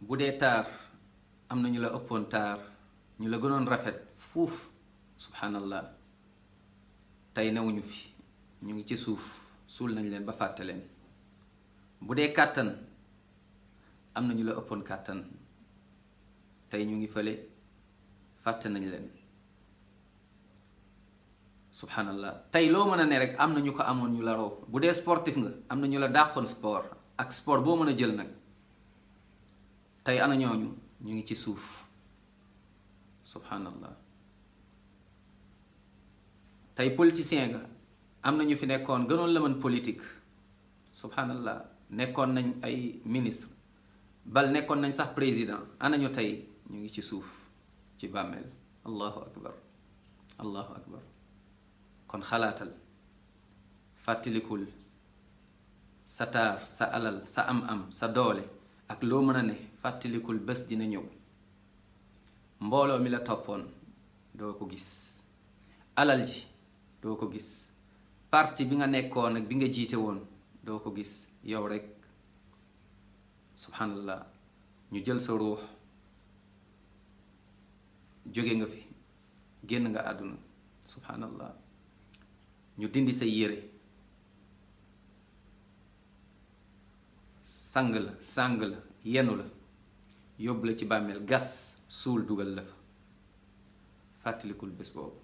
bu dee taar am na ñu la ëppoon taar ñu la gënoon rafet fuuf subhanallah tey newuñu fi ñu ngi ci suuf suul nañ leen ba fàtte leen. bu dee kàttan am na ñu la ëppoon kàttan tey ñu ngi fële fàtte nañ leen subhanallah. tey loo mën a ne rek am na ñu ko amoon ñu la raw. bu dee sportif nga am na ñu la dàqoon sport ak sport boo mën a jël nag tey ana ñooñu ñu ngi ci suuf subhanallah. tey politicien nga am na ñu fi nekkoon gënoon la mën politique subhanallah, nekkoon nañ ay ministre bal nekkoon nañ sax président ana ñu tey ñu ngi ci suuf ci bàmmeel. allahu akbar allahu akbar. kon xalaatal fàttalikul sa taar sa alal sa am-am sa doole ak loo mën a ne fàttalikul bés dina ñëw mbooloo mi la toppoon doo ko gis, alal ji doo ko gis, parti bi nga nekkoon ak bi nga jiite woon doo ko gis, yow rek subhanallah. ñu jël sa ruux jóge nga fi génn nga àdduna subhanallah. ñu dindi say yére sàng la yenu la yóbbu la ci bàmmeel gas suul dugal la fa fàttalikul bés boobu.